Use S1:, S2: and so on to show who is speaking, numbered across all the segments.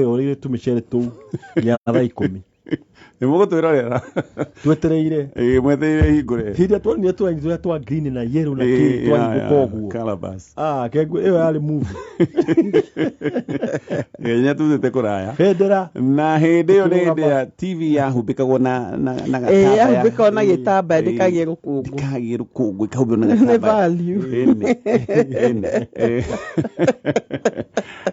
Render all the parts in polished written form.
S1: Twĩyorĩire tũmĩcere tũu nginya thaa 10.
S2: Nĩ mũgũtwĩrorera.
S1: Twetereire.
S2: Ĩĩ, mwetereire hingũre.
S1: Hĩndĩ ĩrĩa twarinire tũraini tũrĩa twa green na yellow na kĩ twahingũka ũguo.
S2: Calabash.
S1: Ah, kengwe ĩyo yarĩ movie.
S2: Kenya tuthĩte kũraya.
S1: Bendera.
S2: Na hĩndĩ ĩyo nĩ hĩndĩ
S1: Ĩkĩrũgama.
S2: ya TV yahumbĩkagwo na
S3: Ĩĩ,
S2: gatambaya.
S3: yahumbĩkagwo na gĩtambaya ndĩkagĩe rũkũngũ.
S2: Ndĩkagĩe rũkũngũ, ĩkahumbĩrwo na
S3: Nĩ
S2: gatambaya.
S3: value.
S2: Ĩni, ĩni, ĩ.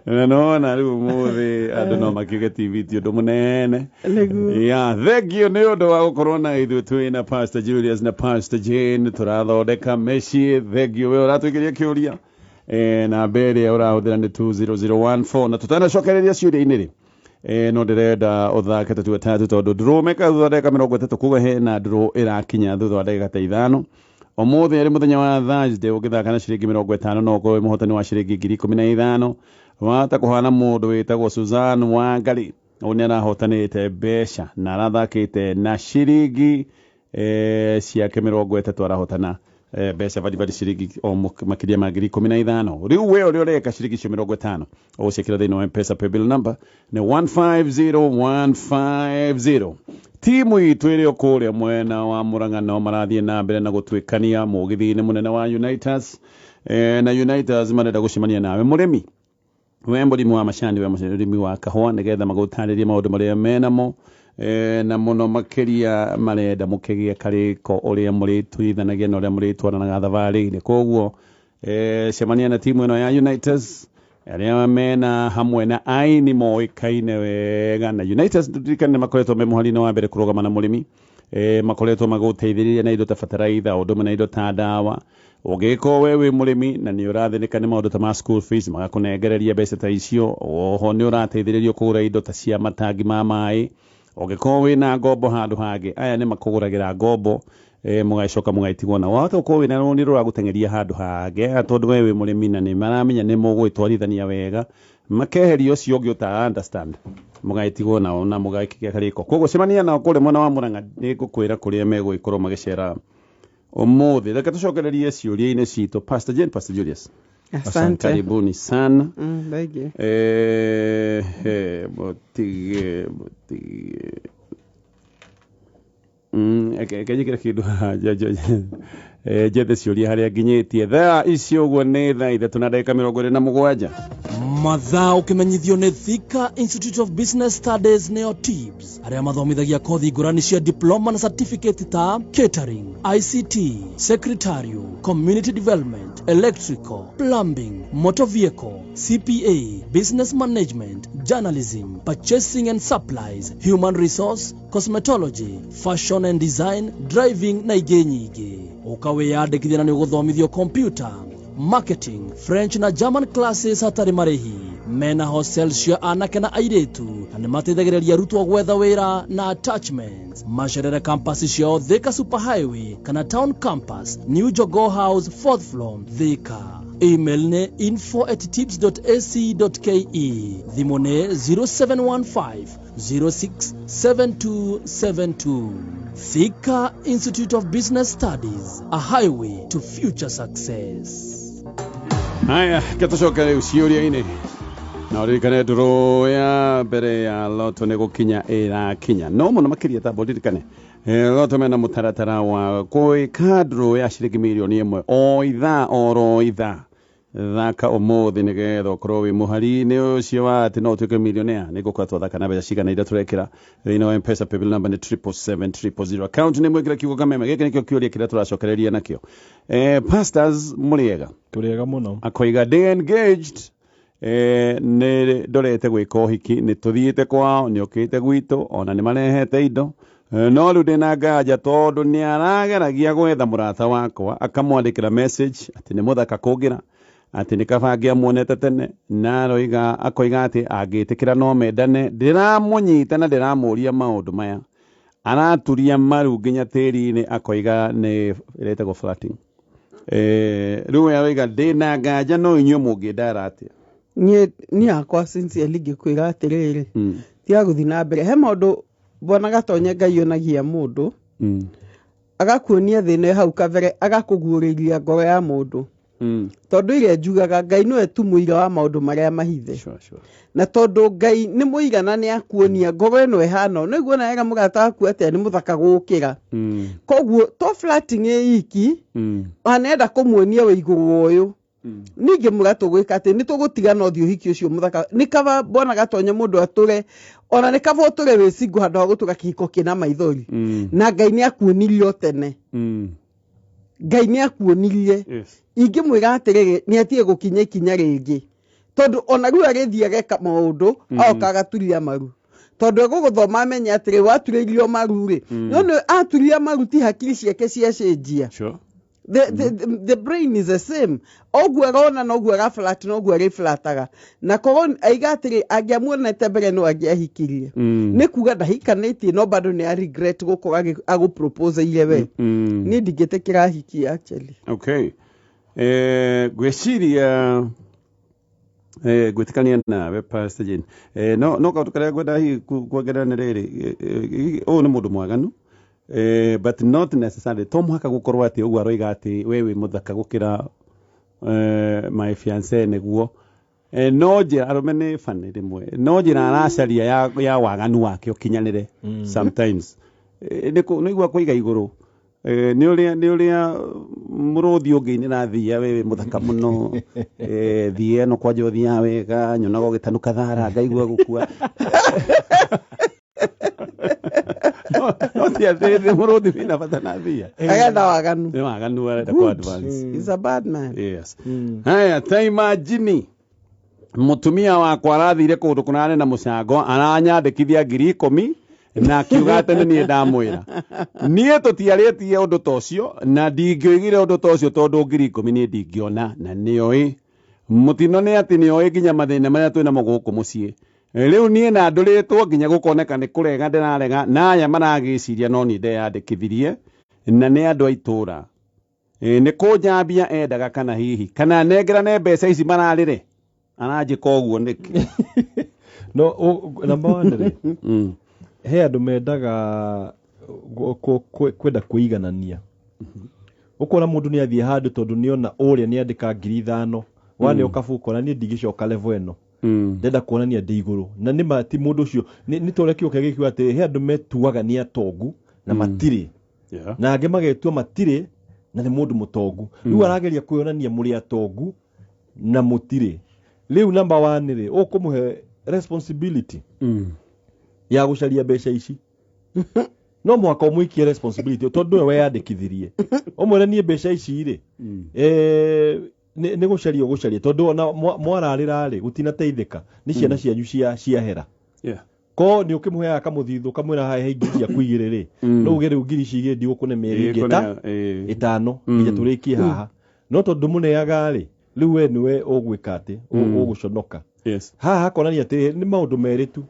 S2: Na nona rĩu ũmũthĩ andũ no makiuge TV ti ũndũ mũnene.
S3: Nĩguo.
S2: Ya, thank you nĩ ũndũ wa gũkorwo na ithuĩ twĩ na Pastor Julius na Pastor Jane tũrathondeka mĩciĩ. Thank you we ũratũikĩria kĩũria. Namba ĩrĩa ũrahũthĩra nĩ 20014 na tũtanacokereria ciũria-inĩ rĩ, no ndĩrenda ũthake tũtue tatu tondũ ndũrũme thutha wa ndagĩka 30 kuga hena ndũrũ ĩrakinya thutha wa ndagĩka ta 5. Ũmũthĩ arĩ mũthenya wa Thursday, ũngĩthaka na ciringi 50 no ũkorwo wĩ mũhotani wa ciringi 15,000. Wahota kũhana mũndũ wĩtagwo Suzanne Wangari, ũyũ nĩ arahotanĩte mbeca na arathakĩte na ciringi ciake 30, arahotana mbeca baribari ciringi o makĩria ma 15,000. Rĩu we ũrĩa ũreka ciringi icio 50 ũgũciĩkĩra thĩinĩ wa M-Pesa paybill number nĩ 150150. Timu itũ ĩrĩ o kũrĩa mwena wa Murang'a no marathiĩ na mbere na gũtuĩkania mũgithi-inĩ mũnene wa Unitas, na Unitas marenda gũcemania nawe mũrĩmi, we mũrĩmi wa macani, we mũrĩmi wa kahũa, nĩgetha magũtarĩrie maũndũ marĩa menamo, na mũno makĩria marenda mũkĩgĩe karĩko ũrĩa mũrĩtuithanagia na ũrĩa mũrĩtwaranaga thabarĩ-inĩ. Koguo cemania na timu ĩno ya Unitas arĩa mena hamwe na aini moĩkaine wega. Na Unitas, turirikane, nĩ makoretwo me mũhari-inĩ wa mbere kũrũgama na mũrĩmi, makoretwo magũteithĩrĩria na indo ta bataraitha, ũndũ ũmwe na indo ta ndawa. Ũngĩgĩkorwo we wĩ mũrĩmi na nĩ ũrathĩnĩka nĩ maũndũ ta ma school fees, magakũnengereria mbeca ta icio. Oho nĩ ũrateithĩrĩrio kũgũra indo ta cia matangi ma maĩ. Ũngĩkorwo wĩna ngombo handũ hangĩ, aya nĩ makũgũragĩra ngombo, mũgagĩcoka mũgagĩtigwo na wahota gũkorwo wĩna rũni rũragũteng'eria handũ hangĩ. Aya tondũ we wĩ mũrĩmi na nĩ maramenya nĩ mũgũgĩtwarithania wega, makeheria ũcio ũngĩ ũtara understand, mũgagĩtigwo nao na mũgagĩkĩgĩa karĩko. Koguo cemania nao kũrĩa mwena wa Murang'a, nĩ ngũkwĩra kũrĩa megũgĩkorwo magĩcera ũmũthĩ. Reke tũcokererie ciũria-inĩ citũ. Pastor Jane, Pastor Julius,
S3: Asante.
S2: karibuni sana.
S3: Thank you.
S2: Mũtige mũtige reke njĩkĩre kĩndũ haha, njethe ciũria harĩa nginyĩtie. Thaa icio ũguo nĩ thaa 3 na ndagĩka 27.
S4: Mathaa ũkĩmenyithio nĩ Thika Institute of Business Studies, nĩyo TIBS, arĩa mathomithagia kothi ngũrani cia diploma na certificate ta catering, ICT, secretarial, community development, electrical, plumbing, motor vehicle, CPA, business management, journalism, purchasing and supplies, human resource, cosmetology, fashion and design, driving na ingĩ nyingĩ. Ũka wĩyandĩkithia na nĩ ũgũthomithio computer, marketing, French na German classes hatarĩ marĩhi. Mena hostel cia anake na airĩtu na nĩ mateithagĩrĩria arutwo gwetha wĩra na attachments. Macerere campus ciao Thika Super Highway kana Town Campus, New Jogoo House, fourth floor, Thika. Email nĩ info@tibs.ac.ke, thimũ nĩ 0715 067272. Thika Institute of Business Studies, a highway to future success.
S2: Haya, ke tũcoke rĩu ciũria-inĩ na ũririkane ndũrũ ya mbere ya loto nĩ gũkinya ĩrakinya, no mũno makĩria tamba ũririkane, loto mena mũtaratara wa gwĩka ndũrũ ya ciringi 1 mirioni o ithaa oro ithaa. Thaka ũmũthĩ nĩgetha ũkorwo wĩ mũhari-inĩ ũcio wa atĩ no ũtuĩke millionaire. Nĩ ngũkorwo twathaka na mbeca cigana iria tũrekĩra thĩinĩ wa M-Pesa paybill number nĩ 777 000, account nĩ mwĩkĩra kiugo Kameme. Gĩkĩ nĩkĩo kĩũria kĩrĩa tũracokereria nakĩo. Pastors, mũrĩega?
S1: Tũrĩega mũno.
S2: Akoiga ndĩ engaged, nĩ ndorete gwĩka ũhiki, nĩ tũthiĩte kwao, nĩ ũkĩte gwitũ, ona nĩ marehete indo. No rĩu ndĩna nganja tondũ nĩ arageragia gwetha mũrata wakwa, akamwandĩkĩra message atĩ nĩ mũthaka kũngĩra, atĩ nĩ kaba angĩamuonete tene, na aroiga akoiga atĩ angĩtĩkĩra no mendane. Ndĩramũnyita na ndĩramũria maũndũ maya, araturia maru nginya tĩri-inĩ, akoiga nĩ ĩretagwo flirting. Rĩu we aroiga ndĩna nganja, no inyuĩ mũngĩndara atĩa?
S3: Niĩ hakwa sincerely ngĩkwĩra atĩrĩrĩ, tiga gũthiĩ na mbere. He maũndũ bwana Gatonye Ngai onagia mũndũ, agakuonia thĩna hau kabere, agakũguũrĩria ngoro ya mũndũ. Tondũ ĩrĩa njugaga Ngai nĩwe tu mũira wa maũndũ marĩa mahithe.
S2: Sure.
S3: Na tondũ Ngai nĩ mũira na nĩ akuonia ngoro ĩno ĩhana ũũ, nĩguo na wega mũrata waku atĩa nĩ mũthaka gũkĩra. Koguo to flirting ĩ iki, anenda kũmuonia wĩ igũrũ ũyũ. Ningĩ mũra tũgwĩka atĩ nĩ tũgũtigana ũthiĩ ũhiki ũcio mũthaka. Nĩ kaba mbona gatonye mũndũ atũre, ona nĩ kaba ũtũre wĩ single handũ ha gũtũra kĩhiko kĩna maithori. Na Ngai nĩ akuonirie o tene. Ngai nĩ akuonirie.
S2: Yes.
S3: Ingĩmwĩra atĩrĩrĩ, nĩ atige gũkinya ikinya rĩngĩ. Tondũ ona rĩu agĩthiĩ ageka maũndũ, agoka agaturia maru. Tondũ egũgũthoma amenye atĩrĩ, waturĩirio maru rĩ. No nĩ aturia maru ti hakiri ciake ciacenjia.
S2: Sure.
S3: The brain is the same. Oguo arona noguo araflat noguo arĩflataga. Na korwo aiga atĩrĩ, angĩamuonete mbere no angĩahikirie. Nĩ kuga ndahikanĩtie no bado nĩ a regret gũkorwo agũproposeire we. Niĩ ndingĩtĩkĩra ahikie actually.
S2: Okay. Ngwĩciria ngwĩtĩkania nawe Pastor Jane. No kaũndũ karĩa ngwenda hihi kuongerera nĩ rĩrĩ, ũyũ nĩ mũndũ mwaganu, but not necessarily to mũhaka gũkorwo atĩ ũguo aroiga atĩ we wĩ mũthaka gũkĩra my fiancé nĩguo. No njĩra arũme nĩ bani rĩmwe, no njĩra aracaria ya waganu wake ũkinyanĩre sometimes. Nĩ igua kũiga igũrũ. Nĩ ũrĩa mũrũthi ũngĩinĩra thia we wĩ mũthaka mũno, thia ĩno kwanja ũthiaga wega, nyonaga ũgĩtanuka thara ngaigua gũkua. No ti atĩ mũrũthi wĩna bata na thia.
S3: Agenda waganu.
S2: Nĩ waganu arenda kũ advance.
S3: He's a bad man.
S2: Yes. Haya, ta imagine mũtumia wakwa arathire kũndũ kũnane na mũcango, aranyandĩkithia 10,000 na akiuga atĩ nĩ niĩ ndamwĩra. Niĩ tũtiarĩtie ũndũ ta ũcio na ndingĩoigire ũndũ ta ũcio tondũ 10,000 niĩ ndingĩona na nĩoĩ. Mũtino nĩ atĩ nĩoĩ nginya mathĩna marĩa twĩnamo gũkũ mũciĩ. Rĩu niĩ na ndũrĩtwo nginya gũkoneka nĩ kũrega ndĩrarega, na aya maragĩciria no niĩ ndeyandĩkithirie na nĩ andũ a itũũra. Nĩ kũnjambia endaga kana hihi kana nengerane mbeca ici mararĩre aranjĩka ũguo nĩkĩ?
S1: No, number one rĩ, he andũ mendaga kwenda kwĩiganania. Ũkona mũndũ nĩ athiĩ handũ tondũ nĩona ũrĩa nĩandĩka 5,000, waneo kabuko na niĩ ndigĩcoka level ĩno. Ndenda kuonania ndĩ igũrũ. Na nĩ ma ti mũndũ ũcio, nĩ ta ũrĩa kiugo kĩrĩa gĩkiuga atĩ he andũ metuaga nĩ atongu na matirĩ. Na angĩ magetua matirĩ na nĩ mũndũ mũtongu. Rĩu arageria kwĩonania mũrĩ atongu na mũtirĩ. Rĩu number one rĩ, ũkũmũhe responsibility ya gũcaria mbeca ici. No mũhaka ũmũikie responsibility tondũ nĩwe weyandĩkithirie. Ũmwĩre niĩ mbeca ici rĩ, nĩ gũcaria ũgũcaria tondũ ona mwararĩra rĩ, gũtinateithĩka. Nĩ ciana cianyu ciahera. Ko nĩ ũkĩmũheaga kamũthithũ kamwĩra haha he ngiri ciaku igĩrĩ rĩ, no uge rĩu ngiri ici igĩrĩ ndigũkũne mĩeri ĩngĩ ta ĩtano nginya tũrĩkie haha. No tondũ ndũmũneaga rĩ, rĩu we nĩwe ũgwĩka atĩ, ũgũconoka. Haha hakonania atĩ nĩ maũndũ merĩ tu.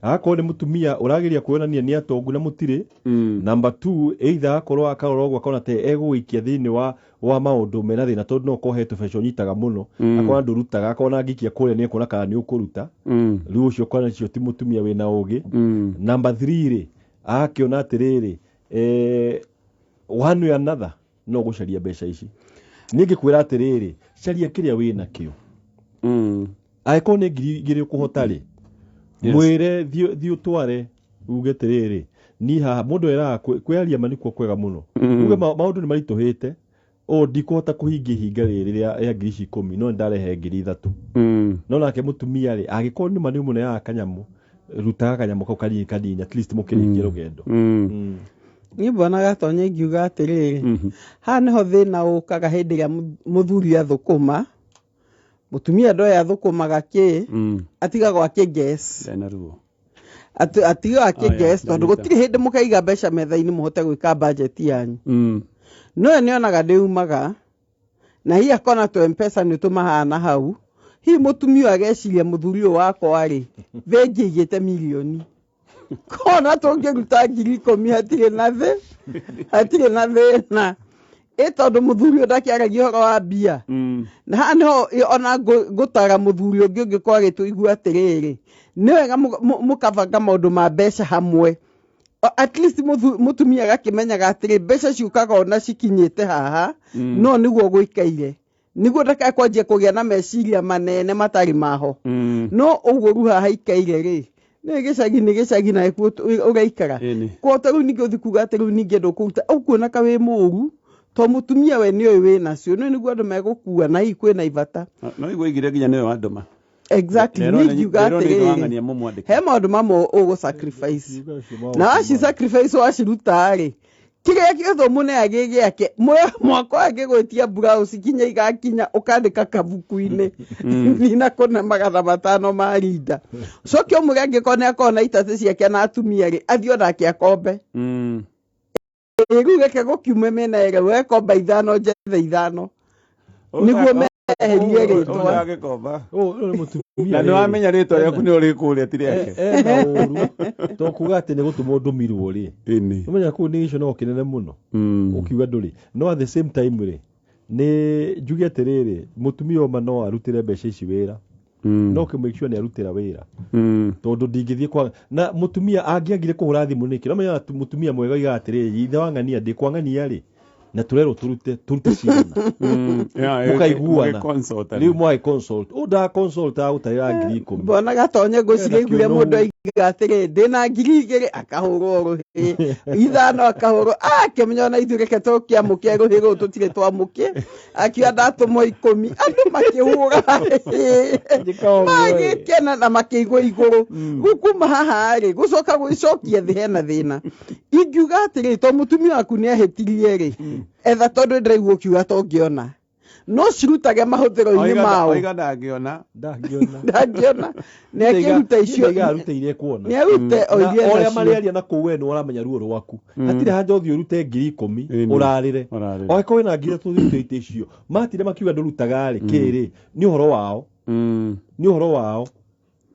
S1: Agakorwo nĩ mũtumia ũrageria kuonania nĩ atongu na mũtirĩ. Number 2, either agakorwo akarora ũguo akona ta egũgũikia thĩinĩ wa maũndũ mena thĩna tondũ no ũkorwo he tũbeca ũnyitaga mũno. Akona ndũrutaga, akona angĩikia kũrĩa nĩ ekuona kana nĩ ũkũruta. Rĩu ũcio ũkona ũcio ti mũtumia wĩna ũgĩ. Number 3 rĩ, agakĩona atĩrĩrĩ, one way another no gũcaria mbeca ici. Niĩ ngĩkwĩra atĩrĩrĩ, caria kĩrĩa wĩnakĩo. Angĩkorwo nĩ 2,000 ũkũhota rĩ, mwĩre thiĩ ũtware uge atĩrĩrĩ, niĩ haha mũndũ eraga kwĩaria ma nĩkuo kwega mũno. Uge maũndũ nĩ maritũhĩte, ũũ ndikũhota kũhingia ihinga rĩrĩ rĩa ngiri ici 10, no nĩndarehe 3,000. No nake mũtumia rĩ, angĩkorwo nĩ ma nĩ ũmũneaga kanyamũ, rutaga kanyamũ kau kanini kanini, at least mũkĩrĩkie rũgendo.
S3: Niĩ mbona gatonya ingiuga atĩrĩrĩ, haha nĩho thĩna ũkaga hĩndĩ ĩrĩa mũthuri athũkũma, mũtumia ndoĩ athũkũmaga kĩ, atigagwo akĩ-guess.
S2: Ndena ruo.
S3: Atigagwo akĩ-guess tondũ gũtirĩ hĩndĩ mũkaiga mbeca metha-inĩ mũhote gwĩka budget yanyu. No we nĩonaga ndĩumaga, na hihi akona tũ M-Pesa nĩ tũmahana hau, hihi mũtumia ũyũ ageciria mũthuri ũyũ wakwa rĩ, bengi ĩigĩte mirioni. Kona tũngĩruta 10,000 hatirĩ na thĩ, hatirĩ na thĩna. Ĩ tondũ mũthuri ũyũ ndakĩaragia ũhoro wa mbia. Na haha nĩho ona ngũtara mũthuri ũngĩ ũngĩkorwo agĩtũigua atĩrĩrĩ, nĩ wega mũkabanga maũndũ ma mbeca hamwe. At least mũtumia agakĩmenyaga atĩrĩ, mbeca ciũkaga ona cikinyĩte haha, no nĩguo gũikaire. Nĩguo ndakae kwanjia kũgĩa na meciria manene matarĩ maho. No ũguo rĩu haha ikaire rĩ, nĩ gĩcagi, nĩ gĩcagi na nĩkuo ũraikara. Kwoguo rĩu ningĩ ũthiĩ kuga atĩ rĩu ningĩ ndũkũruta, ũkuona ka wĩ mũru to mũtumia we nĩoĩ wĩ nacio, nĩ nĩguo andũ megũkua na hihi kwĩna ibata.
S2: No igua igire nginya nĩwe wandũma.
S3: Exactly.
S2: Rero
S3: Niĩ
S2: nĩ-
S3: ingiuga
S2: rero nĩ
S3: atĩrĩrĩ,
S2: wang'ania mũmwandĩke.
S3: he maũndũ mamwe ũgũ sacrifice
S1: Kiuga ũcio maũndũ
S3: na waci sacrifice waciruta rĩ, kĩrĩa gĩothe ũmũneaga gĩ gĩake, mwaka ũyũ angĩgwĩtia blouse kinya igakinya ũkandĩka kabuku-inĩ nina kũna 500 ma rinda, coke ũmwĩre angĩkorwo nĩ akorwo na itatĩ ciake na atumia rĩ, athiĩ onake akombe. Ĩ rĩu reke gũkiume mĩena ĩrĩ, we komba 5, njethe 5 nĩguo meherie rĩtwa.
S2: Ũragĩkomba.
S1: Ũyũ nĩ mũtumia
S2: Na nĩ
S1: rĩrĩ.
S2: wamenya rĩtwa rĩaku nĩ ũrĩkũrĩa ti rĩake.
S1: Ena ũru to kuga atĩ nĩ gũtũma ũndũmirwo rĩ,
S2: Ĩni.
S1: ũmenya kũu nĩ gĩconoko kĩnene mũno ũkiuga ndũrĩ. No at the same time rĩ, nĩ njuge atĩrĩrĩ, mũtumia ũma no arutĩre mbeca ici wĩra, no kĩ make sure nĩ arutĩra wĩra, tondũ ndingĩthiĩ kwa na mũtumia angĩagire kũhũra thimũ nĩkĩ. No menya mũtumia mwega oigaga atĩrĩrĩ, ithe wa ng'ania ndĩ kwa ng'ania rĩ, na tũrerwo tũrute cigana, mũkaiguana. Rĩu mwagĩ consult, ũ nda consult agũtarĩra 10,000.
S3: Mbona gatonye ngwĩciria
S1: Ena
S3: iguire
S1: kĩũnũhu.
S3: Mũndũ aiga atĩrĩ, ndĩna 2,000, akahũrwo rũhĩ 5, akahũrwo akĩmenya ona ithuĩ reke tũkĩamũke rũhĩ rũũ tũtirĩ twamũke, akiuga ndatũmwo 10, andũ makĩhũra
S1: Njĩka ũguo, ĩ.
S3: magĩkena na makĩigwo igũrũ. Rĩu kuma haha rĩ, gũcoka gwĩcokia thĩ hena thĩna. Ingiuga atĩrĩ, to mũtumia waku nĩ ahĩtirie rĩ, etha, tondũ ndĩraigua ũkiuga tongĩona no cirutage mahũthĩro-inĩ mao.
S2: Oiga ndangĩona.
S1: Ndangĩona.
S3: Ndangĩona, nĩ akĩruta icio.
S1: Ndaiga arute iria ekuona.
S3: Nĩ arute o
S1: Na
S3: iria
S1: ũrĩa
S3: nacio.
S1: marĩaria na kũu, we nĩ ũramenya ruo rwaku. Hatirĩ haja ũthiĩ ũrute 10,000 ũrarĩre.
S2: Ũrarĩre.
S1: Angĩkorwo wĩna 3,000 ũrutĩte icio matire makiuga ndũrutaga rĩ, kĩrĩ nĩ ũhoro wao, nĩ ũhoro wao.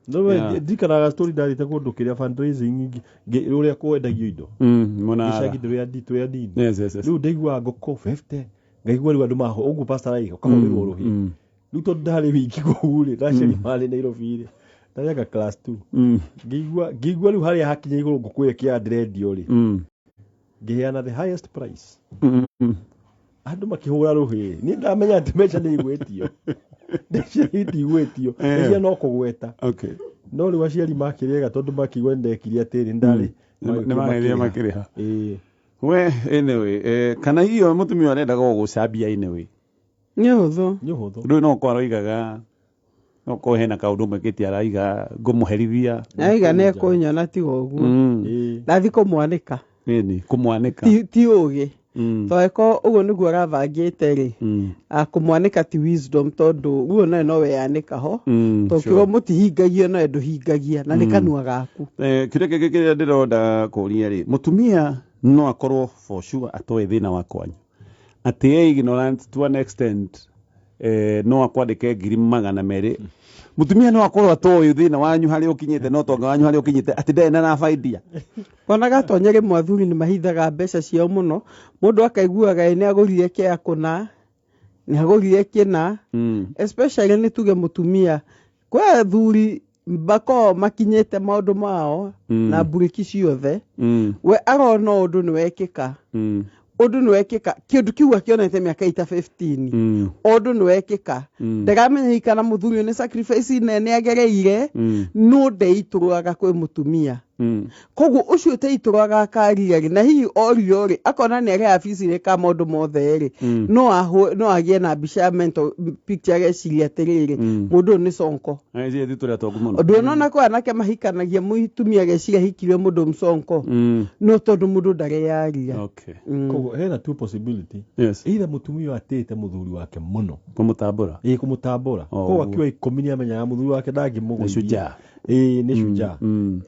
S1: No we ndirikanaga story ndathiĩte kũndũ kĩrĩa fundraising ũrĩa kwendagio indo
S2: Mũnara.
S1: gĩcagi tũrĩa nini.
S2: Yes.
S1: Rĩu ndaiguaga ngũkũ 50, ngaigua rĩu andũ maho ũguo pastor araiga ũkahũrĩrwo rũhĩ. Rĩu tondũ ndarĩ wiki kũu rĩ, ndaciari marĩ Nairobi rĩ, ndarĩanga class 2. Ngĩigua rĩu harĩa hakinya igũrũ ngũkũ ĩyo kĩa ndĩrendio rĩ, ngĩheana the highest price, andũ makĩhũra rũhĩ. Niĩ ndamenya atĩ mbeca nĩ igwĩtio, mbeca itigwĩtio, mbeca no kũgweta. No rĩu aciari makĩrĩega tondũ makiigua nĩ ndekire atĩrĩ ndarĩ.
S2: Nĩ magĩthiĩ makĩrĩha.
S1: Ĩĩ.
S2: We anyway, kana hiyo mũtumia arendaga gũgũcambia anyway.
S3: Nĩ ũhũthũ.
S1: Nĩ ũhũthũ.
S2: Rĩu no korwo aroigaga, no korwo hena kaũndũ mwĩkĩte araiga ngũmũherithia.
S3: Aiga nĩ ekũnyona tiga ũguo. Ndathi kũmwanĩka.
S2: Ĩni kũmwanĩka.
S3: Ti ũgĩ. Tondũ ũguo nĩguo arabangĩte rĩ, kũmwanĩka ti wisdom, tondũ ruo nayo no weyanĩka ho. Tondũ kiugo mũtihingagio nawe ndũhingagia na nĩ kanua gaku.
S2: Kĩrĩa kĩngĩ kĩrĩa ndĩronda kũria rĩ, mũtumia no akorwo for sure atoĩ thĩna wa kwanyu, atĩ e ignorant to an extent, no akwandĩke 200,000. Mũtumia no akorwo atoĩ thĩna wanyu harĩa ũkinyĩte, no tonga wanyu harĩa ũkinyĩte, atĩ ndarĩ na rough idea.
S3: Kona gatonye rĩmwe athuri nĩ mahithaga mbeca ciao mũno, mũndũ akaiguaga ĩ nĩ agũrire kĩa kũna, nĩ agũrire kĩna. Especially nĩ tuge mũtumia, kwĩ athuri makoragwo makinyĩte maũndũ mao na mburĩki ciothe. We arona ũndũ nĩ wekĩka, ũndũ nĩ wekĩka, kĩndũ kĩu akĩonete mĩaka ita 15. Ũndũ nĩ wekĩka, ndaramenya hihi kana mũthuri ũyũ nĩ sacrifice nene agereire, no ndeitũrũraga kwĩ mũtumia. Koguo ũcio ũteitũrũraga akaria rĩ, na hihi orio rĩ, akona nĩ arĩhaga fees rĩ ka maũndũ mothe rĩ, no agĩe na mbica ya mental picture, ageciria atĩrĩrĩ, mũndũ ũyũ nĩ sonko.
S2: Ageciria ithuĩ tũrĩ atongu mũno.
S3: Ũndũ ũnona kwĩ anake mahikanagia, mũtumia ageciria hikirie mũndũ msonko, no tondũ mũndũ ndareyaria.
S1: Koguo hena two possibility. Either mũtumia ũyũ atĩĩte mũthuri wake mũno.
S2: Kũmũtambũra.
S1: Ĩĩ, kũmũtambũra.
S2: Oh,
S1: Koguo
S2: ũguo.
S1: akiuga 10 nĩ amenyaga mũthuri wake ndangĩmũgũithia.
S2: Nĩ shujaa.
S1: Ĩĩ, nĩ shujaa.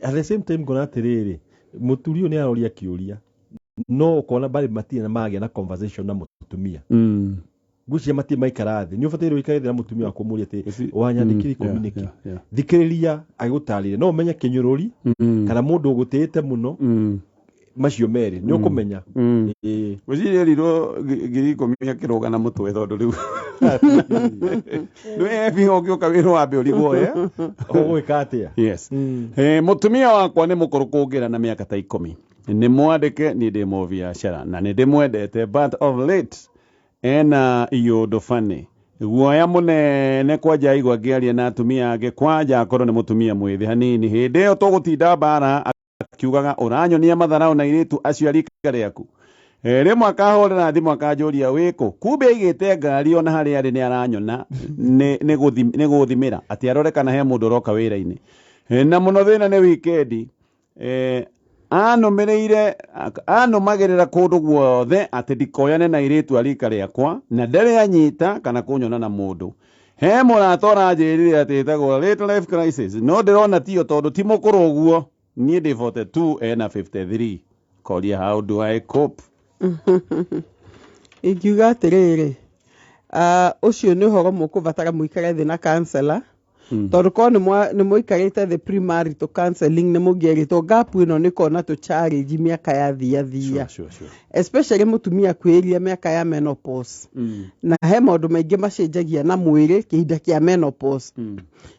S1: At the same time ngona atĩrĩrĩ, mũturi ũyũ nĩ aroria kĩũria, no ũkona barĩ matirĩ na magĩa na conversation na mũtumia. Ngwĩciria matirĩ maikara thĩ. Nĩ ũbataire ũikare thĩ na mũtumia waku ũmũrie atĩ wanyandĩkire 10 nĩkĩ. Thikĩrĩria agĩgũtarĩria, no ũmenye kĩnyũrũri kana mũndũ ũgũtĩĩte mũno. Macio merĩ nĩ ũkũmenya. Ĩĩ.
S2: Ngwĩciria erirwo 10,000 akĩrũga na mũtwe, tondũ rĩu nĩ ebi ũngĩũka wĩra wambe ũrigwo eh?
S1: Ũgwĩka atĩa?
S2: Yes. Mũtumia wakwa nĩ mũkũrũ kũngĩra na mĩaka ta 10, nĩ mwandĩke, niĩ ndĩ mũbiacara na nĩ ndĩmwendete, but of late ena iũndũ bani. Guoya mũnene kwanja aigua ngĩaria na atumia angĩ, kwanja akorwo nĩ mũtumia mwĩthĩ hanini. Hĩndĩ ĩyo tũgũtinda mbara akiugaga ũranyonia matharau na airĩtu acio a rika rĩaku. Rĩmwe akahũrĩra thimũ akanjũria wĩkũ, kumbe aigĩte ngari ona harĩa arĩ nĩ aranyona nĩ gũthimĩra atĩ arore kana he mũndũ ũroka wĩra-inĩ. Na mũno thĩna nĩ wikendi. Anũmĩrĩire anũmagĩrĩra kũndũ guothe atĩ ndikoyane na airĩtu a rika rĩakwa, na ndarĩ anyita kana kũnyona na mũndũ. He mũrata ũranjĩrire atĩ ĩtagwo late life crisis, no ndĩrona tiyo tondũ ti mũkũrũ ũguo, niĩ ndĩ 42 ena 53. Koria how do I cope?
S3: Ingiuga atĩrĩrĩ, ũcio nĩ ũhoro mũkũbatara mũikare thĩ na counselor, tondũ korwo nĩ mũikarĩte thĩ premarital counseling nĩ mũngĩerĩtwo gap ĩno nĩ kona tũ challenge mĩaka ya thia thia.
S2: Sure.
S3: Especially mũtumia kwĩria mĩaka ya menopause. Na he maũndũ maingĩ macenjagia na mwĩrĩ kĩhinda kĩa menopause.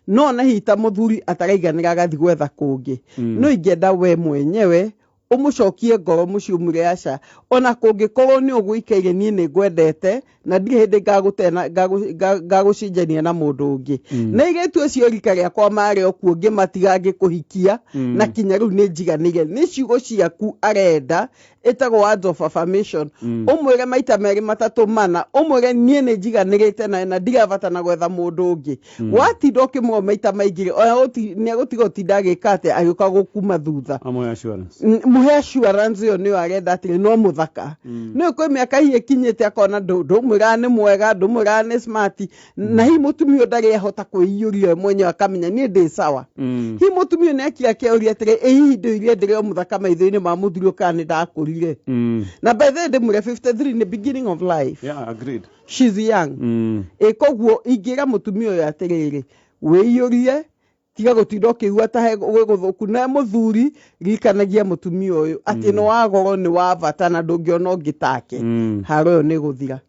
S3: No na hihi ta mũthuri ataraiganĩra agathiĩ gwetha kũngĩ, no ingĩenda we mwenyewe ũmũcokie ngoro mũciĩ ũmwĩre aca, ona kũngĩkorwo nĩ ũgũikaire niĩ nĩ ngwendete na ndirĩ hĩndĩ ngagũcenjania na mũndũ ũngĩ. Na airĩtu acio rika rĩakwa marĩ o kuo ngĩmatiga ngĩkũhikia, na kinya rĩu nĩ njiganĩire. Nĩ ciugo ciaku arenda, ĩtagwo words of affirmation. Ũmwĩre maita merĩ matatũ mana, ũmwĩre niĩ nĩ njiganĩrĩte nawe na ndirabata na gwetha mũndũ ũngĩ. Watinda ũkĩmũra maita maingĩ, ona nĩ egũtiga gũtinda agĩka atĩa, agĩũka gũkuma thutha.
S2: Amwe assurance.
S3: Mũhe assurance ĩyo nĩyo arenda atĩrĩ no mũthaka. Nĩũĩ kwĩ mĩaka hihi ĩkinyĩte akona ndũmwĩraga nĩ mwega, ndũmwĩraga nĩ smart, na hihi mũtumia ũyũ ndarĩ ahota kwĩiyũria we mwenyewe akamenya niĩ ndĩ sawa. Hihi mũtumia ũyũ nĩ akira akeuria atĩrĩ, ĩ hihi ndũire ndĩrĩ o mũthaka maitho-inĩ ma mũthuri ũyũ kana nĩ ndakũrire. Na by the way ndĩmwĩre 53 nĩ beginning of life.
S2: Yeah, agreed.
S3: She's young. Ĩ koguo ingĩra mũtumia ũyũ atĩrĩrĩ, wĩiyũrie, tiga gũtinda ũkĩigua ta he gwĩ gũthũku. Na mũthuri ririkanagia mũtumia ũyũ atĩ nĩ wa goro, nĩ wa bata na ndũngĩona ũngĩ take. Haro ĩyo nĩ ĩgũthira.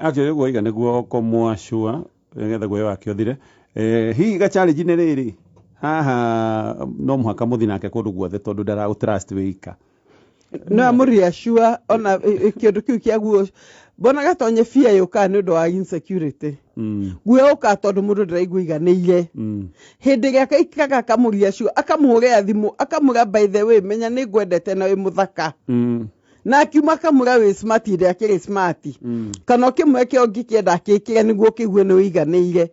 S2: Actually ũguo waiga nĩguo kũmwacua nĩgetha guoya wake ũthire. Hihi ga challenge nĩ rĩrĩ haha, no mũhaka mũthiĩ nake kũndũ guothe tondũ ndaragũ trust wĩika.
S3: No amũreassure ona kĩndũ kĩu kĩa guo mbona gatonye bia yũkaga nĩ ũndũ wa insecurity. Guoya ũkaga tondũ mũndũ ndaraigua iganĩire. Hĩndĩ ĩrĩa akaikaraga akamũreassure, akamũhũrĩra thimũ, akamwĩra by the way menya nĩ ngwendete na wĩ mũthaka. Na akiuma akamwĩra wĩ smart hĩndĩ ĩrĩa akĩrĩ smart. Kana ũkĩmwĩra kĩo ũngĩkĩenda akĩkĩre nĩguo ũkĩigue nĩ ũiganĩire.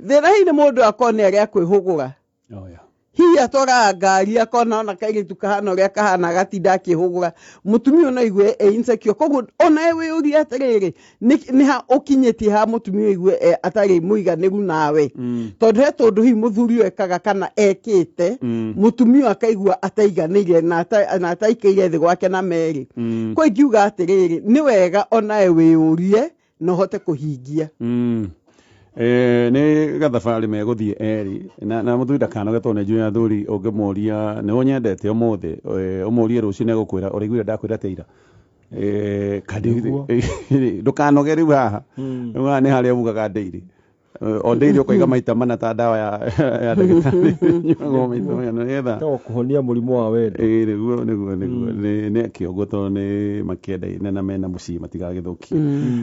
S3: Thĩna hihi nĩ mũndũ akorwo nĩ arĩa kwĩhũgũra.
S2: Oh, yeah.
S3: Hihi atwaraga ngari akona ona kairĩtu kahana ũrĩa kahana agatinda akĩhũgũra. Mũtumia ũyũ no aigue e insecure. Koguo ona we wĩyũrie atĩrĩrĩ, nĩ ha ũkinyĩtie ha mũtumia ũyũ aigue atarĩ mũiganĩru nawe. Tondũ he tũndũ hihi mũthuri ũyũ ekaga kana ekĩte, mũtumia ũyũ akaigua ataiganĩire na ataikaire thĩ gwake na merĩ. Kwa ingiuga atĩrĩrĩ, nĩ wega onawe wĩyũrie na ũhote kũhingia.
S2: Nĩ gathabarĩ megũthiĩ erĩ na mũthuri ndakanoge tondũ nĩ njũĩ athuri ũngĩmũria nĩ ũnyendete ũmũthĩ, ũmũrie rũciũ nĩegũkwĩra ũraiguire ndakwĩra atĩa ira. Ndũkanoge rĩu haha. Rĩu haha nĩ harĩa ugaga ndĩirĩ. O ndĩirĩ ũkoiga maita mana ta ndawa ya ndagĩtarĩ nyuagwo maita mana nĩgetha
S1: Ĩtagwo kũhonia mũrimũ wa wendo.
S2: Ĩĩ, nĩguo. Nĩ kĩongo tondũ nĩ makĩendaine na mena mũciĩ matigagĩthũkie.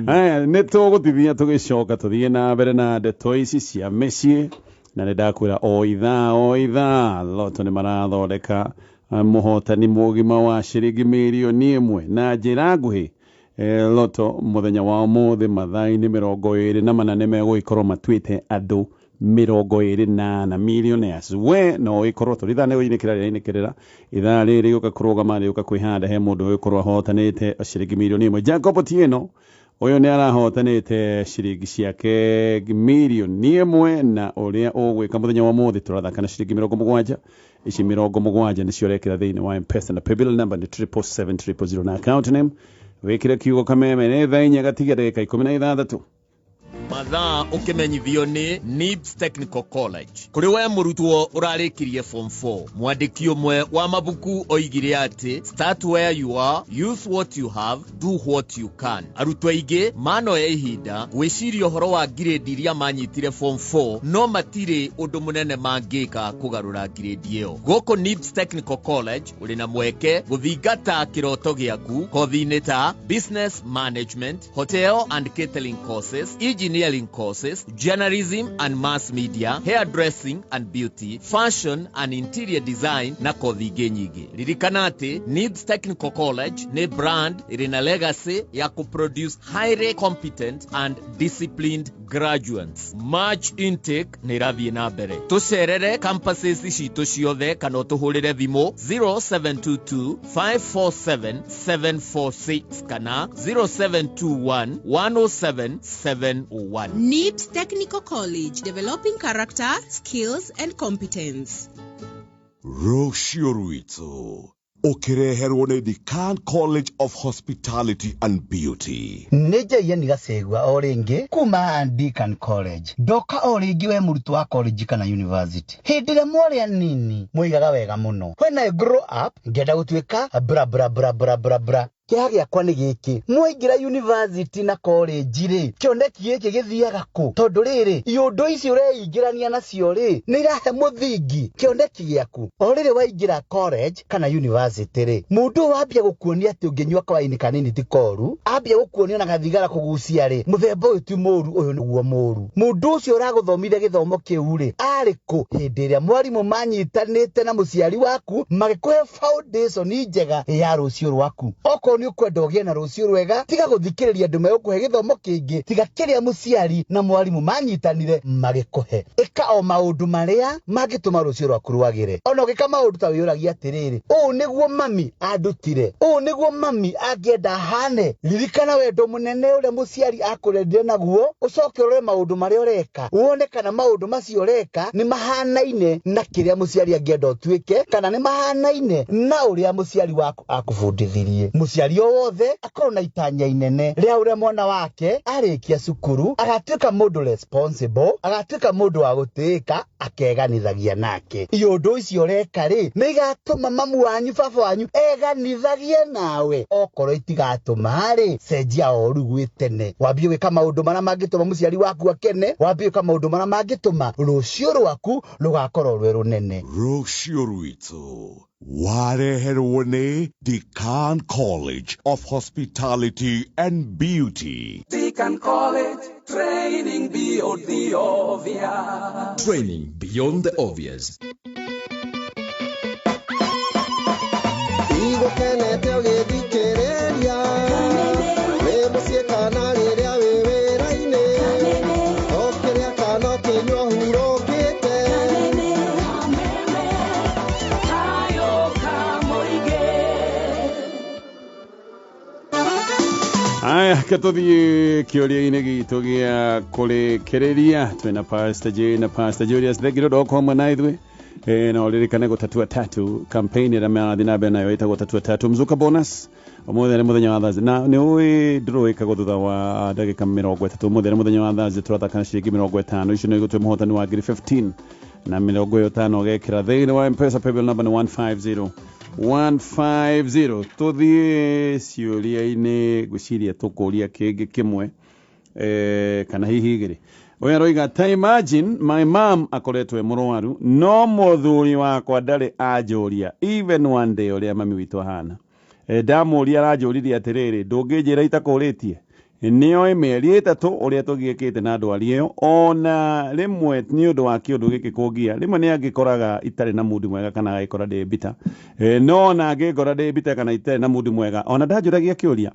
S2: Aya, nĩ tũgũtithia tũgĩcoka tũthiĩ na mbere na ndeto ici cia mĩciĩ, na nĩ ndakwĩra o ithaa o ithaa Lotto nĩ marathondeka mũhotani mũgima wa ciringi mirioni 1 na njĩra nguhĩ. Lotto mũthenya wa ũmũthĩ mathaa-inĩ 24 nĩ megũgĩkorwo matuĩte andũ 24 millionaires. We no ũgĩkorwo tũrĩ ithaa nĩ ũinĩkĩra rĩrainĩkĩrĩra ithaa rĩrĩ rĩũka kũrũgama rĩũka kwĩhanda he mũndũ ũgĩkorwo ahotanĩte ciringi mirioni 1. Jacob Otieno ũyũ nĩ arahotanĩte ciringi ciake mirioni 1, na ũrĩa ũgwĩka mũthenya wa ũmũthĩ tũrathaka na ciringi 70. Ici 70 nĩcio ũrekĩra thĩinĩ wa M-Pesa na paybill number nĩ 777 000 na account name wĩkĩre kiugo Kameme. Nĩ thaa 4 gatiga ndagĩka 16.
S5: Mathaa ũkĩmenyithio nĩ NIBS Technical College. Kũrĩ we mũrutwo ũrarĩkirie form 4, mwandĩki ũmwe wa mabuku oigire atĩ start where you are, use what you have, do what you can. Arutwo aingĩ manoya ihinda gwĩciria ũhoro wa ngirĩndi iria manyitire form 4, no matirĩ ũndũ mũnene mangĩka kũgarũra ngirĩndi ĩyo. Gũkũ NIBS Technical College ũrĩ na mweke gũthingata kĩroto gĩaku kothi-inĩ ta business management, hotel and catering courses, engineering. engineering courses, journalism and mass media, hairdressing and beauty, fashion and interior design na kothi ingĩ nyingĩ. Ririkana atĩ NIBS Technical College nĩ brand ĩrĩ na legacy ya kũproduce highly competent and disciplined graduates. March intake nĩ ĩrathiĩ na mbere. Tũcerere campuses citũ ciothe kana ũtũhũrĩre thimũ 0722 547 746 kana 0721 107 701.
S6: NIBS Technical College, developing character, skills, and competence.
S7: Rũciũ rwitũ ũkĩreherwo nĩ Decan College of Hospitality and Beauty.
S8: Nĩ Njaiani Gacegua o rĩngĩ kuma Deacan College. Ndoka o rĩngĩ we mũrutwo wa college kana university. Hĩndĩ ĩrĩa mwarĩ anini mwoigaga wega mũno, "When I grow up ngenda gũtuĩka bra bra bra bra bra bra." Kĩeha gĩakwa nĩ gĩkĩ, mwaingĩra university na college rĩ, kĩoneki gĩkĩ gĩthiaga kũ? Tondũ rĩrĩ, iũndũ ici ũreingĩrania nacio rĩ, nĩ irahe mũthingi kĩoneki gĩaku. O rĩrĩ waingĩra college kana university rĩ, mũndũ ũyũ wambia gũkuonia atĩ ũngĩnyua kawaini kanini ti koru, ambia gũkuonia ona gathigara kũgucia rĩ, mũthemba ũyũ ti mũru, ũyũ nĩguo mũru. Mũndũ ũcio ũragũthomithia gĩthomo kĩu rĩ, arĩ kũ hĩndĩ ĩrĩa mwarimũ manyitanĩte na mũciari waku magĩkũhe foundation njega ya rũciũ rwaku? Okorwo nĩ ũkwenda ũgĩe na rũciũ rwega, tiga gũthikĩrĩria andũ megũkũhe gĩthomo kĩngĩ tiga kĩrĩa mũciari na mwarimũ manyitanire magĩkũhe. Ĩka o maũndũ marĩa mangĩtũma rũciũ rwaku rwagĩre. Ona ũgĩka maũndũ ta wĩyũragia atĩrĩrĩ, ũũ nĩguo mami andutire, ũũ nĩguo mami angĩenda hane. Ririkana wendo mũnene ũrĩa mũciari akũrendire naguo, ũcoke ũrore maũndũ marĩa ũreka, wone kana maũndũ macio ũreka nĩ mahanaine na kĩrĩa mũciari angĩenda ũtuĩke, kana nĩ mahanaine na ũrĩa mũciari waku akũbundithirie. Mũciari o wothe akorwo na itanya inene rĩa ũrĩa mwana wake arĩkia cukuru agatuĩka mũndũ responsible, agatuĩka mũndũ wa gũtĩĩka, akeganithagia nake. Iũndũ icio ũreka rĩ, nĩ igatũma mamu wanyu, baba wanyu eganithagie nawe. Okorwo itigatũma rĩ, cenjia o rĩu gwĩ tene, wambie gwĩka maũndũ marĩa mangĩtũma mũciari waku akene, wambie gwĩka maũndũ marĩa mangĩtũma rũciũ rwaku rũgakorwo rwĩ rũnene.
S7: Rũciũ rwitũ wareherwo nĩ Decan College of Hospitality and Beauty.
S9: Deacon College, training beyond the obvious.
S10: Training beyond the obvious.
S11: Igũkenete ũgĩthikĩrĩria wĩ mũciĩ kana rĩrĩa wĩ wĩra-inĩ, ũkĩrĩa kana ũkĩnyua hurũkĩte.
S9: Tayo Kamoige.
S2: Aya, ke tũthiĩ kĩũria-inĩ gitũ gĩa kũrĩkĩrĩria. Twĩna Pastor J na Pastor Julius. Thengio ndoka hamwe na ithuĩ. Na ũririkane gũtatua tatu campaign ĩrĩa marathiĩ na mbere nayo ĩtagwo Tatua Tatu Mzuka Bonus. Ũmũthĩ nĩ mũthenya wa Thursday na nĩ ũĩ ndũrũĩkagwo thutha wa ndagĩka 30. Ũmũthĩ nĩ mũthenya wa Thursday, tũrathaka na ciringi 50. Icio nĩ igũtue mũhotani wa ngiri 15 na 50 ũgekĩra thĩinĩ wa M-Pesa. Paybill number nĩ 150 150. Tũthiĩ ciũria-inĩ, ngwĩciria tũkũria kĩngĩ kĩmwe kana hihi igĩrĩ. Ũyũ aroiga, "Ta imagine my mom akoretwo e mũrwaru, no mũthuri wakwa ndarĩ anjũria even one day ũrĩa mami witũ ahana. Ndamũria aranjũririe atĩrĩrĩ, 'Ndũngĩnjĩra itakũrĩtie?' Nĩoĩ mĩeri 3 ũrĩa tũgiĩkĩte na ndwari ĩyo. Ona rĩmwe nĩ ũndũ wa kĩũndũ gĩkĩ kũngia, rĩmwe nĩ angĩkoraga itarĩ na mundi mwega kana agĩkora ndĩ mbita. No ona angĩngora ndĩ mbita kana itarĩ na mundi mwega, ona ndanjũragia kĩũria.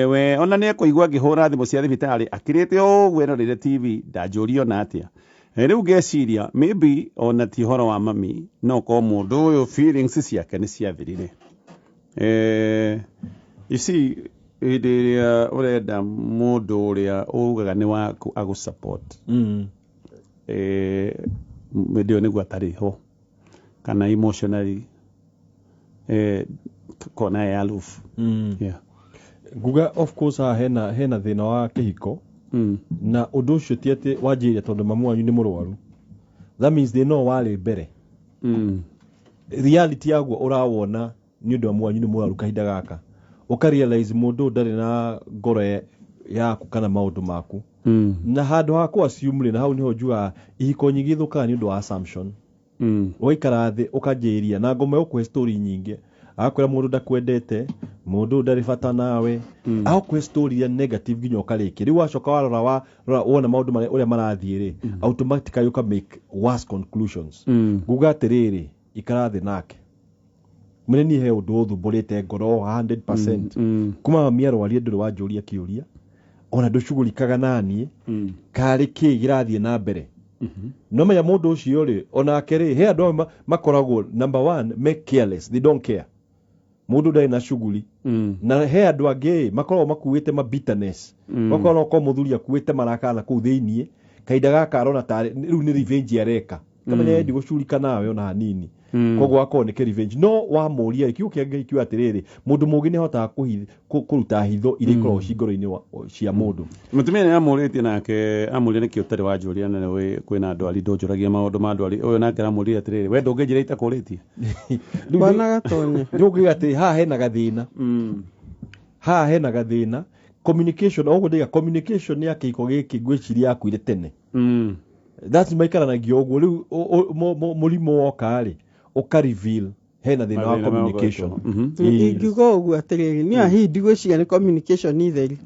S2: We ona nĩ ekũigua ngĩhũra thimũ cia thibitarĩ akĩrĩte ũguo eroreire TV, ndanjũria ona atĩa. Rĩu ngeciria maybe ona ti ũhoro wa mami, no korwo mũndũ ũyũ feelings ciake nĩ ciathirire." You see, hĩndĩ ĩrĩa ũrenda mũndũ ũrĩa ugaga nĩ waku agũ support, hĩndĩ ĩyo nĩguo atarĩ ho kana emotionally kona e aloof. Yeah.
S1: Nguga of course haha hena thĩna wa kĩhiko, na ũndũ ũcio ti atĩ wanjĩrĩria tondũ mamu wanyu nĩ mũrwaru. That means thĩna ũyũ warĩ mbere. Reality yaguo ũrawona nĩ ũndũ wa mamu wanyu nĩ mũrwaru kahinda gaka, ũka realize mũndũ ũyũ ndarĩ na ngoro yaku kana maũndũ maku. Na handũ ha kũ assume rĩ, na hau nĩho njugaga ihiko nyingĩ ithũkaga nĩ ũndũ wa assumption. Ũgaikara thĩ ũkanjĩria na ngoma ĩgũkũhe story nyingĩ. Agakwĩra mũndũ ndakwendete, mũndũ ũyũ ndarĩ bata nawe, agakũhe story ya negative nginya ũkarĩkia. Rĩu wacoka warora warora wona maũndũ marĩa ũrĩa marathiĩ rĩ, automatically ũka make worse conclusions. Nguga atĩrĩrĩ, ikara thĩ nake mwene, niĩ he ũndũ ũthumbũrĩte ngoro 100%. Kuma mami arwarie ndũrĩ wanjũria kĩũria, ona ndũcugurikaga naniĩ, karĩ kĩ gĩrathiĩ na mbere? No menya mũndũ ũcio rĩ, onake rĩ, he andũ amwe makoragwo, number one, me careless, they don't care, mũndũ ndarĩ na cuguri. Na he andũ angĩ makoragwo makuĩte ma bitterness. Makoragwo okorwo mũthuri akuĩte marakara na kũu thĩiniĩ, kahinda gaka arona tarĩ rĩu nĩ revenge areka, kamenya mm. ndigũcurika nawe ona hanini. Koguo akorwo nĩ revenge, no wamũria kiugo kĩa Ngai kiuga atĩrĩrĩ, mũndũ mũũgĩ nĩ ahotaga kũruta hitho iria ikoragwo ci ngoro-inĩ cia mũndũ.
S2: Mũtumia nĩ amũrĩtie nake amũria nĩkĩ ũtarĩ wanjũria na nĩwe kwĩna ndwari, ndũnjũragia maũndũ ma ndwari ũyũ. Nake aramũria atĩrĩrĩ, we ndũngĩnjĩra itakũrĩtie.
S3: Bwana Gatonye.
S1: Rĩu ũngiuga atĩ haha hena gathĩna, haha hena gathĩna communication. Oguo ndĩga communication ya kĩhiko gĩkĩ, ngwĩciria yakuire tene. That's maikaranagia ũguo. Rĩu mũrimũ woka rĩ, ũka reveal hena thĩna wa
S2: Mathĩna
S1: communication.
S3: Ingiuga ũguo atĩrĩrĩ, niĩ hihi ndigwĩciria nĩ communication itheri.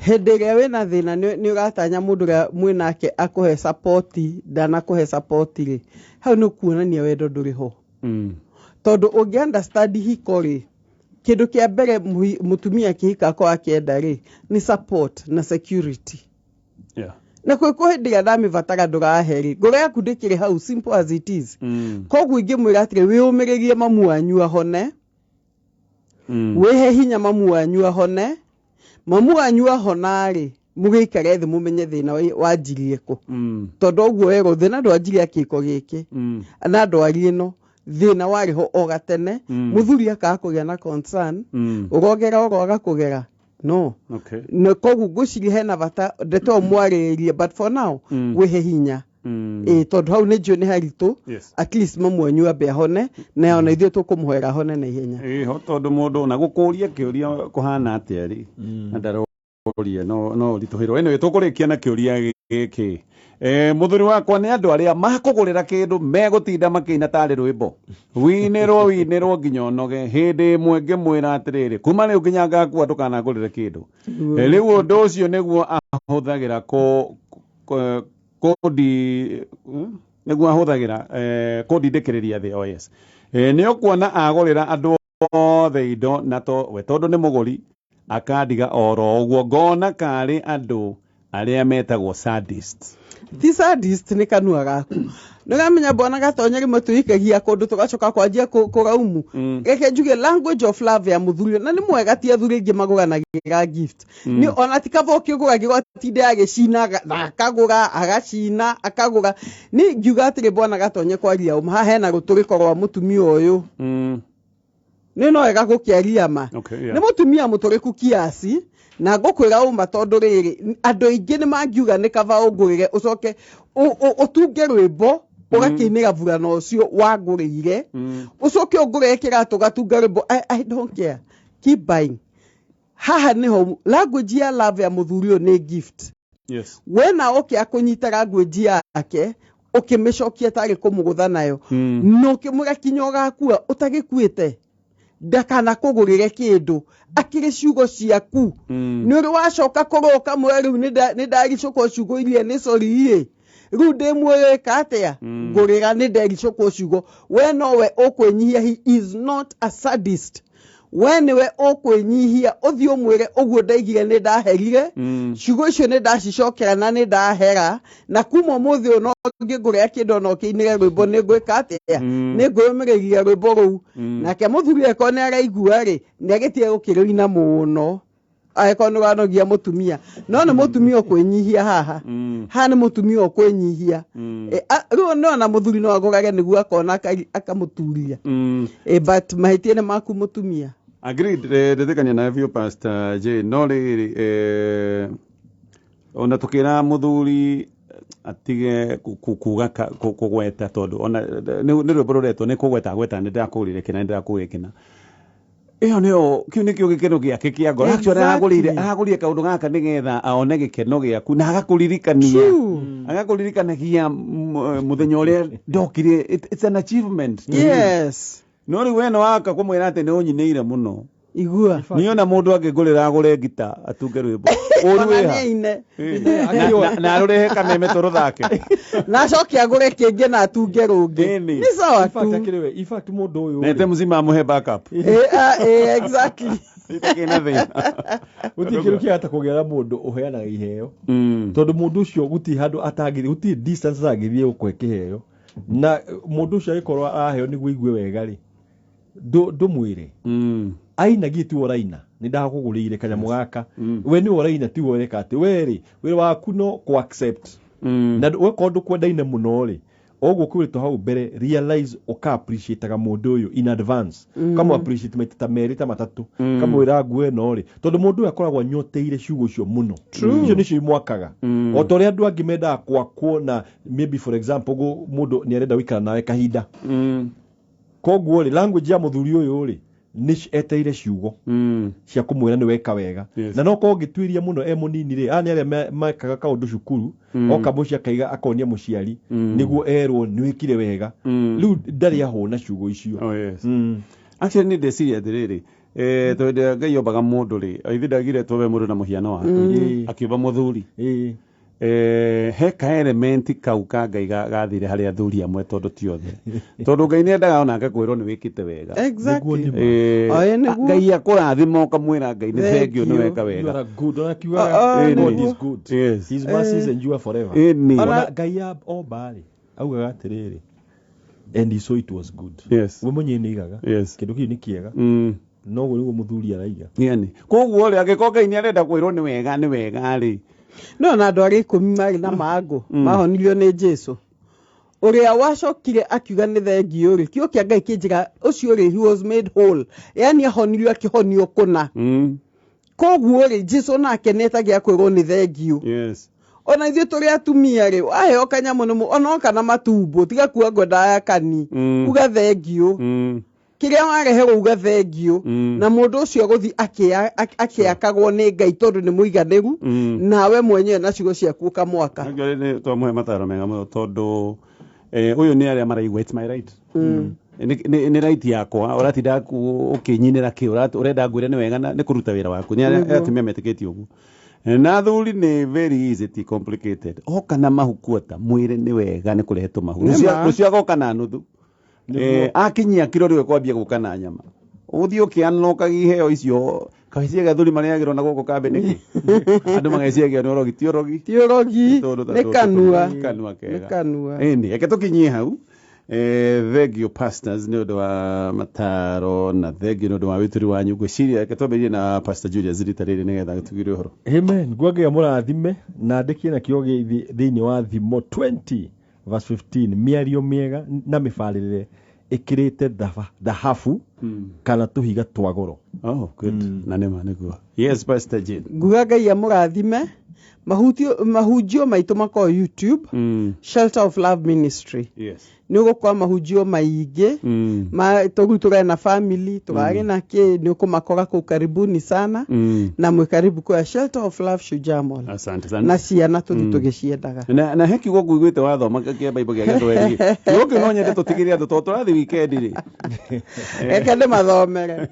S3: Hĩndĩ ĩrĩa wĩna thĩna nĩ ũratanya mũndũ ũrĩa mwĩnake akũhe support, ndanakũhe support rĩ, hau nĩ kuonania wendo ndũrĩ ho. Tondũ ũngĩ understand hiko rĩ, kĩndũ kĩa mbere mũtumia akĩhika akorwo akĩenda rĩ, nĩ support na security. Na kwĩ hĩndĩ ĩrĩa ndamĩbatara ndũrahe rĩ, ngoro yaku ndĩkĩrĩ hau, simple as it is. Koguo ingĩmwĩra atĩrĩ, wĩyũmĩrĩrie mamu wanyu ahone. Wĩhe hinya mamu wanyu ahone. Mamu wanyu ahona rĩ, mũgĩikare thĩ mũmenye thĩna wanjirie kũ. Tondũ ũguo werwo thĩna ndwanjirie akĩko gĩkĩ na ndwari ĩno, thĩna warĩ ho o gatene. Mũthuri akaga kũgĩa na concern. Ũrogera ũroaga kũgera no. Na koguo ngwĩciria hena bata ndeto ĩyo mwarĩrĩrie, but for now wĩhe hinya. Ĩ tondũ hau nĩ njũĩ nĩ haritũ. At least mamu wanyu ambe ahone, na ona ithuĩ tũkũmũhoera ahone na ihenya.
S2: Ĩho tondũ mũndũ ona gũkũria kĩũria kũhana atĩa rĩ, na ndaroria no ritũhĩrwo. Anyway, tũkũrĩkia na kĩũria gĩkĩ. Mũthuri wakwa nĩ andũ arĩa makũgũrĩra kĩndũ megũtinda makĩina tarĩ rwĩmbo winĩrwo winĩrwo nginya ũnoge. Hĩndĩ ĩmwe ngĩmwĩra atĩrĩrĩ, kuma rĩu nginya ngakua ndũkanangũrĩre kĩndũ. Rĩu ũndũ ũcio nĩguo ahũthagĩra kũndi nĩguo ahũthagĩra kũndindĩkĩrĩria thĩ. Oh yes. Nĩ ũkuona agũrĩra andũ othe indo na to we tondũ nĩ mũgũri akandiga oro ũguo, ngona karĩ andũ arĩa metagwo sadist.
S3: Ti sadist, nĩ kanua gaku. Nĩ ũramenya bwana Gatonya, rĩmwe tũikagia kũndũ tũgacoka kwanjia kũraumu. Reke njuge language of love ya mũthuri na nĩ mwega, ti athuri aingĩ magũranagĩra gift. Nĩ ona ti kaba ũkĩgũragĩrwo atinde agĩcina na akagũra agacina akagũra. Nĩ ngiuga atĩrĩ, bwana Gatonye, kwaria ũma, haha hena rũtũrĩko rwa mũtumia ũyũ. Nĩ no wega gũkĩaria ma. Nĩ mũtumia mũtũrĩku kiasi, na ngũkwĩra ũma, tondũ rĩrĩ, andũ aingĩ nĩ mangiuga nĩ kaba ũngũrĩre ũcoke ũtunge rwĩmbo ũgakĩinĩra burana ũcio wangũrĩire, ũcoke ũngũrĩre kĩratũ gatunga rwĩmbo. I don't care, keep buying. Haha nĩho language ya love ya mũthuri ũyũ nĩ gift. We na oke akũnyita language yake, ũkĩmĩcokia tarĩ kũmũgũtha nayo. Na ũkĩmwĩra kinya ũgakua ũtagĩkuĩte ndakanakũgũrĩre kĩndũ, akĩrĩ ciugo ciaku. Nĩ ũrĩ wacoka kũrwo ũkamwĩra rĩu nĩ ndaricũkwo ciugo iria, nĩ sorry ĩ, rĩu ndĩ muoyo ĩka atĩa, ngũrĩra nĩ ndericũkwo ciugo. We nowe ũkwĩnyihia, he is not a sadist. We nĩwe ũkwĩnyihia ũthiĩ ũmwĩre ũguo ndaigire nĩ ndaherire. Ciugo icio nĩ ndacicokera na nĩ ndahera, na kuma ũmũthĩ ũyũ no ngĩngũrĩra kĩndũ ona ũkĩinĩre rwĩmbo nĩ ngwĩka atĩa? Nĩ ngwĩyũmĩrĩria rwĩmbo rũu. Nake mũthuri angĩkorwo nĩ araigua rĩ, nĩ agĩtige gũkĩrũina mũno angĩkorwo nĩ ũranogia mũtumia. No nĩ mũtumia ũkwĩnyihia haha. Haha nĩ mũtumia ũkwĩnyihia. Rĩu no ona mũthuri no agũrage nĩguo akona akamũturia. But mahĩtia nĩ maku mũtumia.
S2: Agreed, ndĩtĩkania nawe biũ, Pastor Jane. No rĩrĩ, ona tũkĩra mũthuri atige kuga kũgweta, tondũ ona nĩ rwĩmbo rũretwo nĩ kũgweta agweta, nĩ ndĩrakũgũrĩire kĩna, nĩ ndĩrakũgũrĩire kĩna, ĩyo nĩyo kĩu nĩkĩo gĩkeno gĩake kĩa ngoro. Actually, aragũrire kaũndũ gaka nĩgetha one gĩkeno gĩaku na agakũririkania. Agakũririkanagia mũthenya ũrĩa ndokire. It's an achievement to him. No rĩu we nĩwaka kũmwĩra atĩ nĩ ũnyinĩire mũno.
S3: Igua.
S2: Niĩ ona mũndũ angĩngũrĩra agũre ngita atunge rwĩmbo. Ũru
S3: Ona
S2: wĩha.
S3: nĩ aine.
S2: Na arũrehe kameme tũrũthake.
S3: Na acoke agũre kĩngĩ na atunge rũngĩ.
S2: Ĩni.
S3: Nĩ sawa
S1: In fact,
S3: tu.
S1: akĩrĩ we, in fact mũndũ ũyũ
S2: Nete
S1: rĩ,
S2: mzima amũhe backup.
S3: Exactly.
S2: Itakĩna thĩna.
S1: Gũtirĩ kĩndũ kĩega ta kũgĩa na mũndũ ũheanaga iheo, tondũ mũndũ ũcio gũtirĩ handũ atangĩthiĩ, gũtirĩ distance atangĩthiĩ gũkũhe kĩheo, na mũndũ ũcio angĩkorwo araheo nĩguo aigue wega rĩ, ndũmwĩre aina githĩ tiwe ũraina, nĩ ndakũgũrĩire kanyamũ gaka, we nĩwe ũraina, tiwe ũreka atĩ we rĩ wĩra waku no kũ accept, na wekorwo ndũkwendaine mũno rĩ, oguo kwĩrĩtwo hau mbere, realize ũka appreciate-aga mũndũ ũyũ in advance, ũkamũ appreciate maita ta merĩ ta matatũ, kamwĩra nguo ĩno rĩ, tondũ mũndũ ũyũ akoragwo anyoteire ciugo icio mũno, icio nĩcio imwakaga, o ta ũrĩa andũ angĩ mendaga kwakwo na maybe for example mũndũ nĩ arenda gũikara nawe kahinda, koguo rĩ language ya mũthuri ũyũ rĩ nĩ eteire ciugo cia kũmwĩra nĩ weka wega.
S2: Yes.
S1: Na no korwo ũngĩtuĩria mũno e mũnini rĩ, aya nĩ arĩa mekaga kaũndũ cukuru, oka mũciĩ akaiga akonia mũciari nĩguo erwo nĩ wĩkire wega, rĩu ndarĩ ahũna ciugo icio.
S2: Oh, yes. Actually nĩ ndeciria atĩrĩrĩ, tondũ hĩndĩ ĩrĩa Ngai ombaga mũndũ rĩ, ithe ndagire twombe mũndũ na mũhiano wake, akĩũmba mũthuri. He ka element kau ka Ngai gathire harĩ athuri amwe, tondũ ti othe, tondũ Ngai nĩ endaga onake kwĩrwo nĩ wĩkĩte wega.
S3: Exactly. Oe nĩguo.
S2: Ngai akũrathima ũkamwĩra Ngai nĩ
S3: Thank
S2: thengiũ nĩ
S3: you.
S2: weka
S1: You
S2: wega.
S1: are a good. Ona
S3: Ah,
S1: kiugaga
S3: ah,
S1: God
S3: nĩguo.
S1: is good.
S2: Yes.
S1: His mercies endure forever.
S2: Ĩni.
S1: Ona Ngai omba rĩ, augaga atĩrĩrĩ, and he saw it was good.
S2: Yes.
S1: We mwenyewe nĩ aigaga
S2: Yes.
S1: kĩndũ kĩu nĩ kĩega, noguo nĩguo mũthuri araiga.
S2: Yani koguo rĩ, angĩkorwo Ngai nĩ arenda kwĩrwo nĩ wega nĩ wega rĩ,
S3: No na andũ arĩa 10 marĩ na mangũ mahonirio nĩ Jesu, ũrĩa wacokire akiuga nĩ thengiũ rĩ, kiugo kĩa Ngai kĩnjĩra ũcio rĩ, he was made whole, yani ahonirio akĩhonio kũna. Koguo rĩ, Jesu nake nĩetagia kwĩrwo nĩ thengiũ.
S2: Yes.
S3: Ona ithuĩ tũrĩ atumia rĩ, waheo kanyamũ nĩ ona oka na matumbo, tiga kuga ngwendaga kani, uga thengiũ, kĩrĩa wareherwo uga thengiũ, na mũndũ ũcio agũthiĩ akĩakagwo nĩ Ngai tondũ nĩ mũiganĩru, nawe mwenyewe na ciugo ciaku ũkamwaka.
S2: Actually nĩ twamũhe mataro mega mũno, tondũ ũyũ nĩ arĩa maraigua it's my right. Nĩ right yakwa, ũratinda ũkĩnyinĩra kĩ ũrenda ngwĩre nĩ wega na nĩ kũruta wĩra waku, nĩ arĩa atumia metĩkĩtie ũguo, na athuri nĩ very easy, ti complicated, oka na mahu kuota mwĩre nĩ wega nĩ kũrehe tũmahu.
S3: Nĩ ma.
S2: Rũciũ agoka na nuthu. Akinyia kiro rĩu kwambia gũka na nyama, ũthiĩ ũkĩanokagia iheo icio kaiciaga athuri marĩagĩrwo na gũkũ kambĩ nĩkĩ andũ mageciagia nĩ ũrogi, ti ũrogi.
S3: Ti ũrogi.
S2: Tũndũ ta
S3: Nĩ
S2: tũtũ.
S3: kanua.
S2: Nĩ kanua
S3: Nĩ
S2: kega.
S3: kanua.
S2: Ĩni reke tũkinyie hau. Thank you pastors nĩ ũndũ wa mataro, na thank you nĩ ũndũ wa wĩtũri wanyu. Ngwĩciria reke twambĩrĩrie na Pastor Julius rita rĩrĩ nĩgetha tugire ũhoro.
S1: Amen. Ngwangĩa mũrathime na ndĩkie na kiugo gĩ thĩinĩ wa Thimo 20 verse 15, mĩario mĩega na mĩbarĩrĩre ĩkĩrĩte thahabu kana tũhiga twa goro.
S2: Oh, good. Na nĩma nĩguo. Yes, Pastor Jane.
S3: Nguga Ngai amũrathime. Mahunjio maitũ makoragwo YouTube, Shelter of Love Ministry.
S2: Yes.
S3: Nĩ ũgũkora mahunjio maingĩ ma tũrĩu tũrarĩ na family, tũrarĩ na kĩ, nĩ ũkũmakora kũu. Karibuni sana, na mwĩ karibu kwa Shelter of Love Shujaa Mall.
S2: Asante sana.
S3: Na ciana tũthi tũgĩciendaga.
S2: Na he kiugo nguiguĩte wathoma kĩa Bible gĩa Gĩthweri, kiugo kĩu no nyende tũtigĩre andũ tondũ tũrathiĩ weekend rĩ.
S3: Reke ndĩmathomere.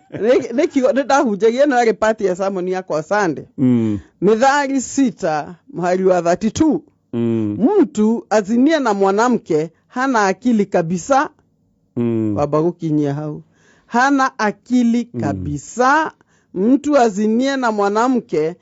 S3: Nĩ kiugo nĩ ndahunjagia, ĩno yarĩ part ya sermon yakwa Sunday. Mithali 6 mstari wa 32, mtu azinie na mwanamke hana akili kabisa. Wamba gũkinyia hau, hana akili kabisa. Mtu azinie na mwanamke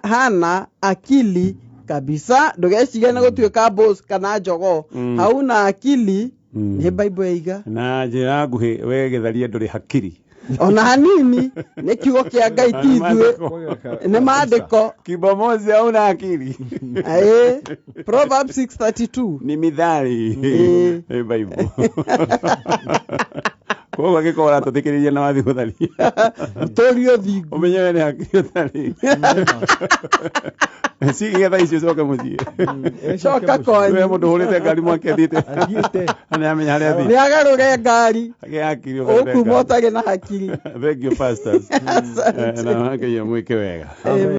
S3: hana akili kabisa. Ndũgecirie nĩ gũtuĩka boss kana jogoo, hauna akili. Nĩ Bible yaiga.
S2: Na njĩra nguhĩ, we gĩtharia ndũrĩ hakiri.
S3: Ona hanini. Nĩ kiugo kĩa Ngai, ti ithuĩ, nĩ maandĩko.
S2: Kibomozi hauna akili.
S3: Ĩĩ, Proverbs 6:32.
S2: Ni mithali.
S3: Ĩĩ.
S2: Nĩ Bible. Koguo angĩkorwo ũratũthikĩrĩria na wathiĩ gũtharia,
S3: tũrio thingu,
S2: ũmenye we nĩ hakiri ũtarĩ cigĩe thaa icio, ũcoke mũciĩ.
S3: Coka kwanyu.
S2: We mũndũ ũhũrĩte ngari mwaki athiĩte
S1: Athiĩte.
S2: na nĩamenya harĩa athiĩ.
S3: Nĩ agarũre ngari.
S2: Agĩe hakiri ũgarũre
S3: ũkuma
S2: ngari.
S3: ũtarĩ na hakiri.
S2: Thank you pastors.
S3: Asante.
S2: Na Ngai amwĩke wega.
S3: Amen.